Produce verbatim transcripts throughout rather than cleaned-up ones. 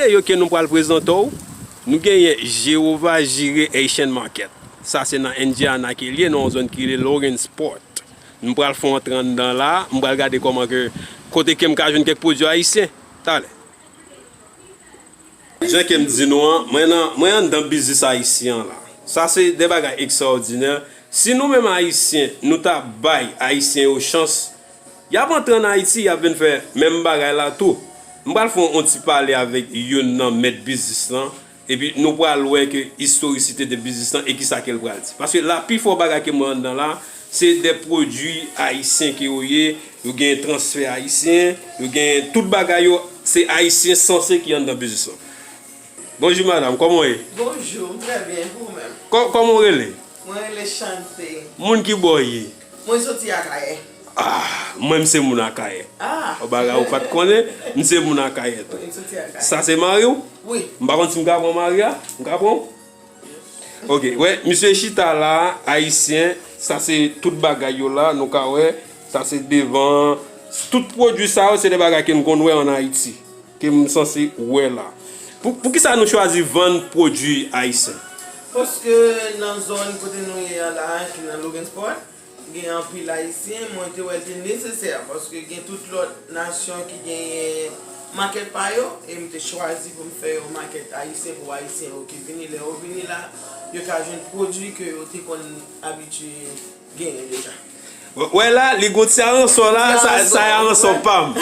Yo ke nou pral prezante w, nou genyen Jehovah Jireh Haitian Market. Sa se nan Indiana ke l ye, nan yon zòn ki rele Logansport. Nou pral fè yon antre anndan la, m pral gade kòman ke, kote ke m ka jwenn kèk pwodui ayisyen. Talè. Jan ke m di nou an, mwen nan, mwen anndan biznis ayisyen an la. Sa se de bagay ekstraòdinè. Si nou menm ayisyen, nou ta bay ayisyen yo chans, y ap antre ann Ayiti, y ap vin fè menm bagay la tou. M pral fè yon ti pale avèk youn nan mèt biznis lan, epi nou pral wè ke istorisite de biznis lan e kisa ke l pral di. Paske la, pifò bagay ke m wè anndan la, se de pwodui ayisyen ke yo ye, yo gen transfè ayisyen, yo gen tout bagay yo, se ayisyen sanse ki anndan biznis lan. Bonjou madanm, kòman w ye? Bonjou, m trè byen, e pou ou menm? Kò-, kòman w rele? Mwen rele Chante. Moun ki bò w ye? Mwen soti Akayè. Ah, mwen m se moun Akayè. Ah! Yon bagay ou pa t konnen, m se moun Akayè tou. Mwen soti Akayè. Sa se mari w? Wi. M pa konn si m ka pran mari a. M ka pran w? Ok, wè, misye chita la, ayisyen, sa se tout bagay yo la, nou ka wè, sa se devan, tout pwodui sa yo, se de bagay ke n konn wè ann Ayiti, ke m sanse wè la. Pou, poukisa nou chwazi vann pwodui ayisyen? Paske nan zòn kote nou ye a la, ki nan Logansport, gen anpil ayisyen, mwen te wè l te nesesè, paske gen tout lòt nasyon ki genyen makèt pa yo, e m te chwazi pou m fè yon makèt ayisyen pou ayisyen yo ki vini. Lè yo vini la, yo ka jwenn pwodui ke yo te konn abitye genyen deja. Wè la, li gon ti aransò la, sa, sa aransò pa m.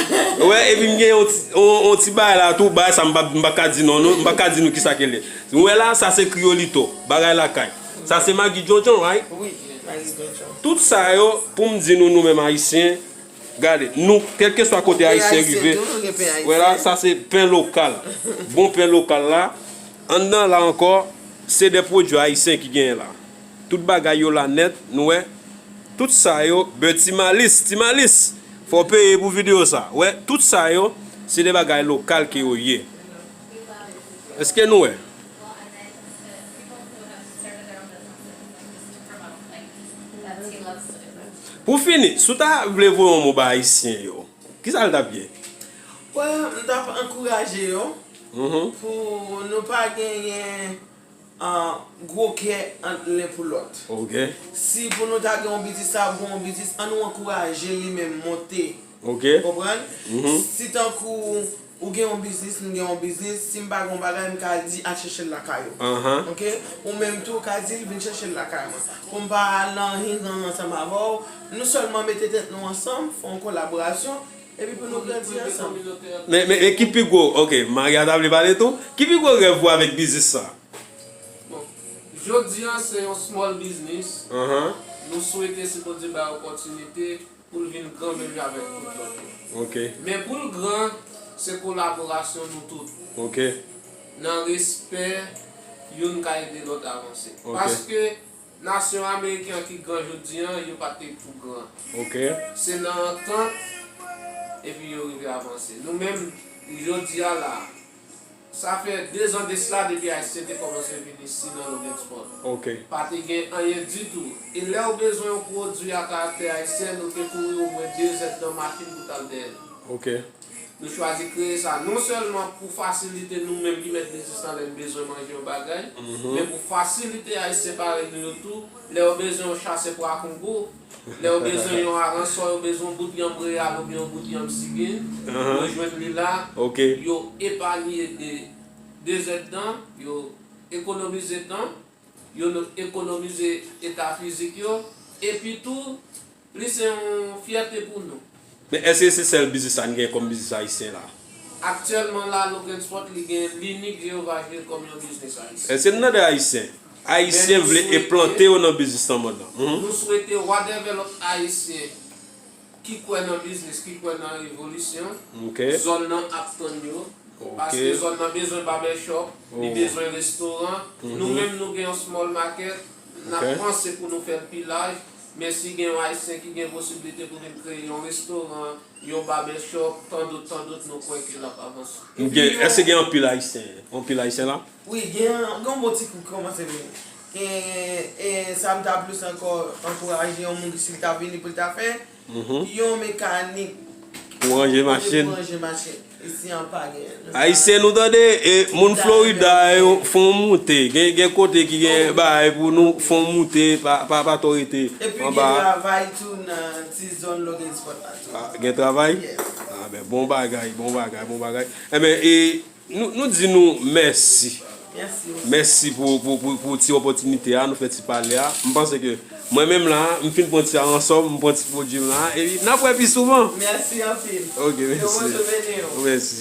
Wè, epi m gen yon ti, yon, yon ti bagay la tou, bagay sa m pa, m pa ka di non, non, m pa ka di nou kisa ke l ye. Wè la, sa se Kriolito, bagay lakay. Sa se Magi Djondjon, right? Wi, Magi Djondjon. Tout sa yo, pou m di nou, nou menm ayisyen, gade, nou, kèlkeswa kote ayisyen rive, wè la, sa se pen lokal. Bon pen lokal la. Anndan la ankò, se de pwodui ayisyen ki genyen la. Tout bagay yo la nèt, nou wè. Tout sa yo, bè Ti Malis, Ti Malis, fò w peye pou videyo sa. Wè, tout sa yo, se de bagay lokal ke yo ye. Èske nou wè? Pou fini, si w ta vle voye yon mo ba ayisyen yo, kisa l t ap ye? Wè, m t ap ankouraje yo pou nou pa genyen ah, gwo kè ant len pou lòt. Ok. Si pou nou ta gen yon biznis, sa bon yon biznis, ann nou ankouraje li menm monte. Ok. Konprann? Si tankou ou gen yon biznis, m gen yon biznis, si m pa gen yon bagay, m ka di al chèche l lakay ou. Anhan. Ok? Ou menm tou, ou ka di l vin chèche l lakay mwen. Pou m pa al nan hingan ansanm avè w, nou sèlman mete tèt nou ansanm, fè yon kolaborasyon, epi pou nou grandi ansanm. Men, men, men ki pi gwo, ok, Maria ta vle pale tou. Ki pi gwo rèv ou avèk biznis sa? Bon, jodi a se yon small business. Nou swete si Bondye bay opòtinite pou l vin gran menm jan avèk tout lòt yo. Ok. Men pou l gran, se kolaborasyon nou tout. Ok. Nan respè, youn ka ede lòt avanse. Ok. Paske nasyon ameriken an ki gran jodi a, yo pa t tou gran. Ok. Se nan antant, epi yo rive avanse. Nou menm, jodi a la, sa fè de zan de sila depi Ayisyen te kòmanse vin isi nan Logansport. Ok. Pa te gen anyen ditou. E lè w bezwen yon pwodui a karaktè ayisyen, nou te kouri omwen de zèdtan machin pou t al dèyè l. Ok. Nou chwazi kreye sa non sèlman pou fasilite nou menm ki mèt biznis lan lè n bezwen manje yon bagay, men pou fasilite Ayisyen parèy nou yo tou, lè yo bezwen yon chasè pwa Kongo, lè yo bezwen yon aransò, yo bezwen yon bout yanm reyal oubyen yon bout yanm sigin, yo jwenn li la, yo epanye de, de zèdtan, yo ekonomize tan, yo ekonomize eta fizik yo, epi tou, li se yon fyète pou nou. Men èske se sèl biznis sa n gen kòm biznis ayisyen la? Aktyèlman la, Logansport, li gen linik Jehovah Jireh kòm yon biznis ayisyen. Èske n nan de ayisyen? Ayisyen vle enplante yo nan biznis nan mond lan. Nou swete whatever lòt ayisyen ki kwè nan biznis, ki kwè nan revolisyon, zòn nan ap tann yo. Paske zòn nan bezwen barbershop, li bezwen restoran. Nou menm nou gen yon small market, n ap panse pou nou fè l pi laj, men si gen yon ayisyen ki gen posiblite pou vin kreye yon restoran, yon barbershop, tandot, tandot, nou kwè ke l ap avanse. Gen, èske gen anpil ayisyen, anpil ayisyen la? Wi, gen, gen yon bon ti kou ki kòmanse vini. E, e sa m ta plis ankò ankouraje yon moun si l ta vini pou l ta fè yon mekanik pou ranje machin. Pou ranje machin. Isi an pa gen. Ayisyen nou tande, e moun Florida yo fè yon moute. Gen, gen kote ki gen bagay pou nou fè yon moute, pa, pa, pa twò rete anba. Epi gen travay tou nan ti zòn Logansport la tou. Ah, gen travay? Ah, ben, bon bagay, bon bagay, bon bagay. Enben, e, nou, nou di nou mèsi. Mèsi pou, pou, pou, pou ti opòtinite a, nou fè ti pale a. M panse ke mwen menm la, m fin pran ti aransò m, m pran ti pwodui m la, epi n ap wè pi souvan. Mèsi anpil. Ok, mèsi. Mèsi.